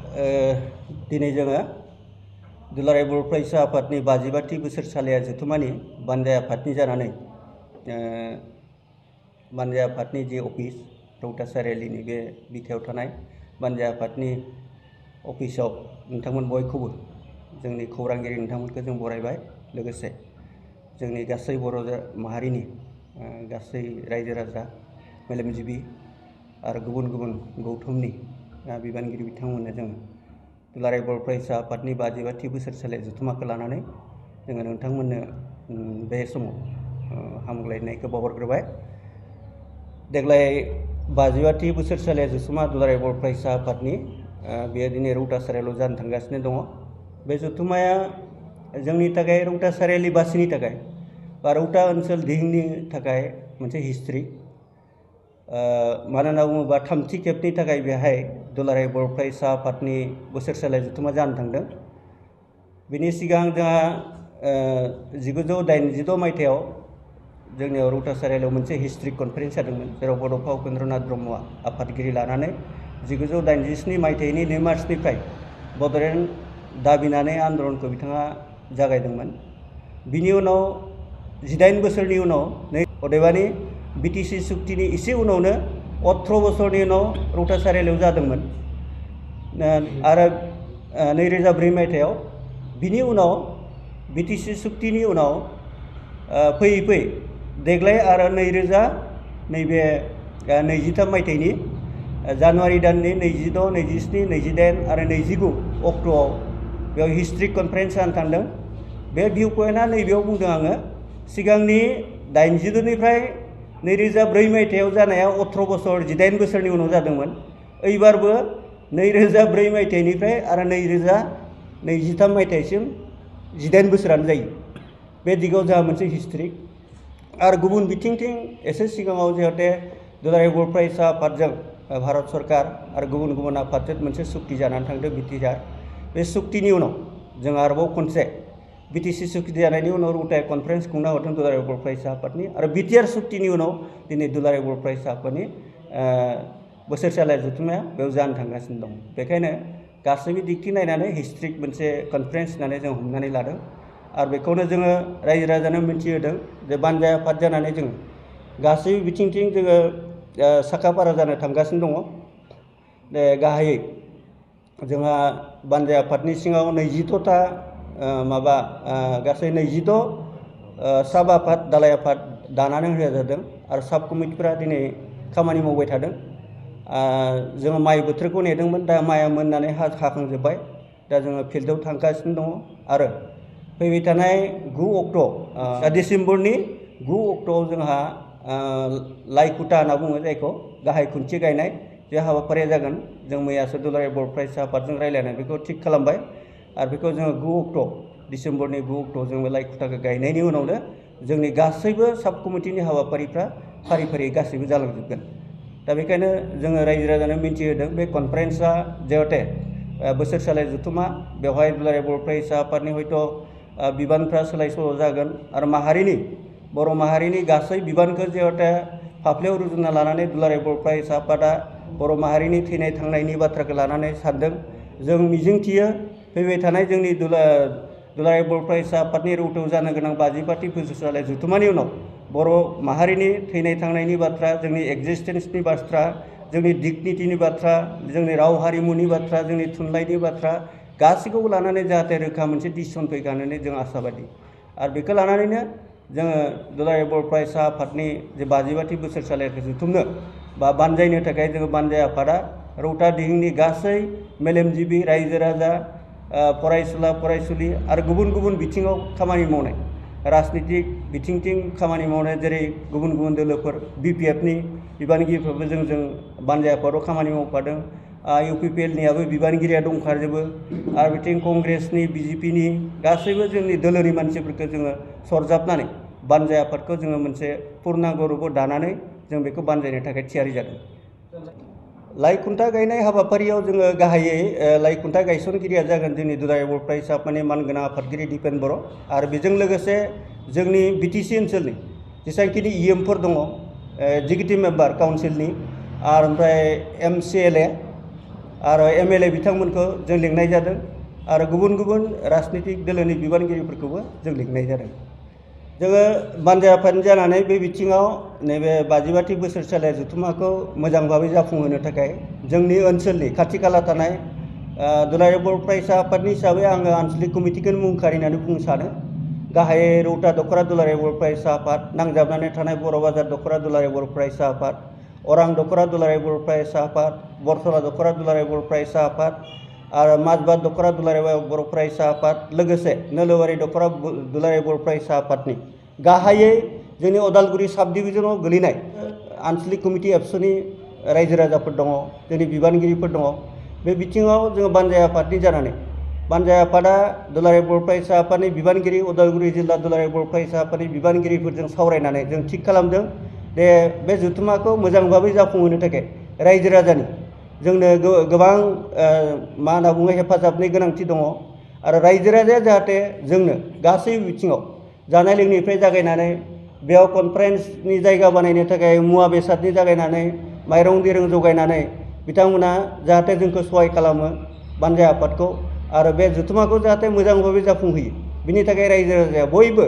दिनै जोङो दुलाराय बर' फरायसा आफादनि 52थि बोसोरसालिया जथुमानि बानजाय आफादनि जानानै बानजाय आफादनि जि अफिस रौता सारिआलिनि बे बिथायाव थानाय बानजाय आफादनि अफिसाव नोंथांमोन बयखौबो जोंनि खौरांगिरि नोंथांमोनखौ जों बरायबाय। लोगोसे जोंनि गासै बर' माहारिनि गासै रायजो राजा मेलेमजिबि आरो गुबुन गुबुन गौथुमनि बिबानगिरि बिथांमोननो जों दुलाराय बर' फरायसा आफादनि 52थि बोसोरसालिया जथुमाखौ लानानै जोङो नोंथांमोननो बे समाव हामग्लायनायखौ बावहरग्रोबाय। देग्लाय 52थि बोसोरसालिया जथुमा दुलाराय बर' फरायसा आफादनि बेयो दिनै रौता सारिआलियाव जानो थांगासिनो दङ। बे जथुमाया जोंनि थाखाय रौता सारिआलि बासिनि थाखाय बा रौता ओनसोल दिहिंनि थाखाय मोनसे हिस्ट्रि। मानो होनना बुङोबा थामथि खेबनि थाखाय बेहाय दुलाराय बर' फरायसा आफादनि बोसोरसालिया जथुमा जानो थांदों। बिनि सिगां जोंहा 1986 मायथाइयाव जोंनियाव रौता सारिआलियाव मोनसे हिस्ट्रिक कनफारेन्स जादोंमोन, जेराव बड'फा उपेन्द्रनाथ ब्रह्मआ आफादगिरि लानानै 1987 मायथाइनि 2 मार्चनिफ्राय बड'लेण्ड दाबिनानै आन्दलनखौ बिथाङा जागायदोंमोन। बिनि उनाव 18 बोसोरनि उनाव अदेबानि बिटिसि सुक्तिनि एसे उनावनो 18 बोसोरनि उनाव रौता सारिआलियाव जादोंमोन आरो 2004 मायथाइयाव। बिनि उनाव बिटिसि सुक्तिनि उनाव फैयै फैयै देग्लाय आरो 2023 मायथाइनि जानुवारि दाननि 26, 27, 28 आरो 29 अक्ट'आव बेयाव हिस्ट्रिक कनफारेन्स जानो थांदों। बे भिउ पइन्टआ नैबेयाव बुंदों आङो, सिगांनि 82निफ्राय 2004 मायथाइयाव जानाया 18 बोसोर 18 बोसोरनि उनाव जादोंमोन। एबारबो 2004 मायथाइनिफ्राय आरो 2023 मायथाइसिम 18 बोसोरानो जायो। बे दिगाव जोंहा मोनसे हिस्ट्रि आरो गुबुन बिथिंथिं एसे सिगाङाव जिहेते दुलाराय बर' फरायसा आफादजों भारत सरकार आरो गुबुन गुबुन आफादजों मोनसे सुक्ति जानानै थांदों बिटिआर। बे सुक्तिनि उनाव जों आरोबाव खनसे बिटिसि सुक्ति जानायनि उनाव रौताया कनफारेन्स खुंना हरदों दुलाराय बर' फरायसा आफादनि आरो बिटिआर सुक्तिनि उनाव दिनै दुलाराय बर' फरायसा आफादनि बोसोरसालिया जथुमाया बेयाव जानो थांगासिनो दं। बेखायनो गासैबो दिगथिं नायनानै हिस्ट्रिक मोनसे कनफारेन्स होननानै जों हमनानै लादों आरो बेखौनो जोङो रायजो राजानो मिन्थिहोदों जे बानजाय आफाद जानानै जों गासैबो बिथिंथिं जोङो साखा-फारा जानो थांगासिनो दङ। गाहायै जोंहा बानजाय आफादनि सिङाव 26ता गासै 26 साब आफाद दालाय आफाद दानानै होनाय जादों आरो साब कमिटिफोरा दिनै खामानि मावबाय थादों। जोङो माइ बोथोरखौ नेदोंमोन, दा माइआ मोननानै हाखांजोब्बाय। दा जोङो फिल्डआव थांगासिनो दङ आरो फैबाय थानाय 9 अक्ट' डिसेम्बरनि 9 अक्ट'आव जोंहा लाइकुटा होनना बुङो जायखौ गाहाय खुन्थि गायनाय, बे हाबाफारिया जागोन। जों मैयासो दुलाराय बर' फरायसा आफादजों रायज्लायनानै बेखौ थिग खालामबाय आरो बेखौ जोङो 9 अक्ट' डिसेम्बरनि 9 अक्ट'आव जों बे लाइकुटाखौ गायनायनि उनावनो जोंनि गासैबो साब कमिटिनि हाबाफारिफ्रा फारि फारि गासैबो जालांजोबगोन। दा बेखायनो जोङो रायजो राजानो मिन्थिहोदों बे कनफारेन्सआ जिहेते बोसोरसालिया जथुमा, बेवहाय दुलाराय बर' फरायसा आफादनि हयथ' बिबानफ्रा सोलाय सोल' जागोन आरो बर' माहारिनि गासै बिबानखौ जिहेते फाफ्लियाव रुजुनना लानानै दुलाराय बर' फरायसा आफादा बर' माहारिनि थैनाय थांनायनि बाथ्राखौ लानानै सानदों। जों मिजिंथियो फैबाय थानाय जोंनि दुलाराय बर' फरायसा आफादनि रौतायाव जानो गोनां 52थि बोसोरसालिया जथुमानि उनाव बर' माहारिनि थैनाय थांनायनि बाथ्रा, जोंनि एक्जिस्टेन्सनि बाथ्रा, जोंनि डिगनिटिनि बाथ्रा, जोंनि राव हारिमुनि बाथ्रा, जोंनि थुनलाइनि बाथ्रा गासैखौबो लानानै जाहाथे रोखा मोनसे डिसिसन फैगोन होननानै जों आसाबादि। आरो बेखौ लानानैनो जोङो दुलाराय बर' फरायसा आफादनि जे 52थि बोसोरसालिखौ जुथुमनो बा बानजायनो थाखाय जोङो बानजाय आफादा रौता दिहिंनि गासै मेलेमजिबि रायजो राजा, फरायसुला फरायसुलि आरो गुबुन गुबुन बिथिङाव खामानि मावनाय, राजनितिक बिथिंथिं खामानि मावनाय, जेरै गुबुन गुबुन दोलोफोर BPFनि बिबानगिरिफ्राबो जों बानजाय आफादाव खामानि मावफादों। UPPLनियाबो बिबानगिरिया दंखाजोबो आरो बिथिं कंग्रेसनि BJPनि गासैबो जोंनि दोलोनि मानसिफोरखौ जोङो सरजाबनानै बानजाय आफादखौ जोङो मोनसे पुर्नांग रुपाव दानानै जों बेखौ बानजायनो थाखाय थियारि जादों। लाइ खुन्था गायनाय हाबाफारियाव जोङो गाहायै लाइ खुन्था गायसनगिरिया जागोन जोंनि दुलाराय बर' फरायसा आफादनि मानगोनां आफादगिरि दिपेन बर' आरो बेजों लोगोसे जोंनि BTC ओनसोलनि जेसेबांखिनि EMफोर दङ, एग्जिकिउटिभ मेम्बार काउन्सिलनि आरो ओमफ्राय MCLA आरो MLA बिथांमोनखौ जों लिंनाय जादों आरो गुबुन गुबुन राजनीतिक दोलोनि बिबानगिरिफोरखौबो जों लिंनाय जादों। जोङो बानजाय आफादनि जानानै बे बिथिङाव नैबे 55थि बोसोरसालिया जथुम्माखौ मोजां भाबै जाफुंहोनो थाखाय जोंनि ओनसोलनि खाथि खाला थानाय दुलाराय बर' फरायसा आफादनि हिसाबै आङो आनसलिक कमिटिखौनो मुं खारिनानै बुंनो सानो। गाहायै रौता दख'रा दुलाराय बर' फरायसा आफाद, नांजाबनानै थानाय बर' बाजार दख'रा दुलाराय बर' फरायसा आफाद, अरां दख'रा दुलाराय बर' फरायसा आफाद, बरथला दख'रा दुलाराय बर' फरायसा आफाद आरो माजबाद दख'रा दुलाराय बर' फरायसा आफाद, लोगोसे नोलोबारि दख'रा दुलाराय बर' फरायसा आफादनि गाहायै जोंनि उदालगुरि साब डिभिजनाव गोलैनाय आनसलिक कमिटि एबसुनि रायजो राजाफोर दङ, जोंनि बिबानगिरिफोर दङ। बे बिथिङाव जोङो बानजाय आफादनि जानानै बानजाय आफादा दुलाराय बर' फरायसा आफादनि बिबानगिरि, उदालगुरि जिल्ला दुलाराय बर' फरायसा आफादनि बिबानगिरिफोरजों सावरायनानै जों थिग खालामदों दे बे जथुम्माखौ मोजां भाबै जाफुंहोनो थाखाय रायजो राजानि जोंनो गोबां मा होनना बुङो हेफाजाबनि गोनांथि दङ आरो रायजो राजाया जाहाथे जोंनो गासैबो बिथिङाव जानाय लोंनायनिफ्राय जागायनानै बेयाव कनफारेन्सनि जायगा बानायनो थाखाय मुवा बेसादनि जागायनानै माइरं दैरं जगायनानै बिथांमोना जाहाथे जोंखौ सहाय खालामो बानजाय आफादखौ आरो बे जथुम्माखौ जाहाथे मोजां भाबै जाफुंहोयो। बिनि थाखाय रायजो राजाया बयबो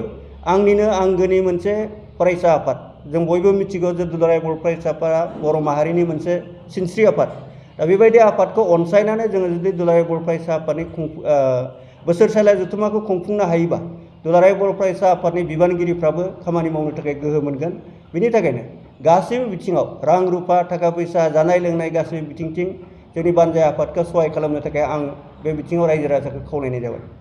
आंनिनो आंगोनि मोनसे फरायसा आफाद। जों बयबो मिथिगौ जे दुलाराय बर' फरायसा आफादा बर' माहारिनि मोनसे सिनस्रि आफाद। दा बेबायदि आफादखौ अनसायनानै जोङो जुदि दुलाराय बर' फरायसा आफादनि बोसोरसालिया जथुम्माखौ खुंफुंनो हायोबा दुलाराय बर' फरायसा आफादनि बिबानगिरिफ्राबो खामानि मावनो थाखाय गोहो मोनगोन। बिनि थाखायनो गासैबो बिथिङाव रां रुफा थाखा फैसा जानाय लोंनाय गासैबो बिथिंथिं जोंनि बानजाय आफादखौ सहाय खालामनो थाखाय आं बे बिथिङाव रायजो राजाखौ खावलायनाय जाबाय।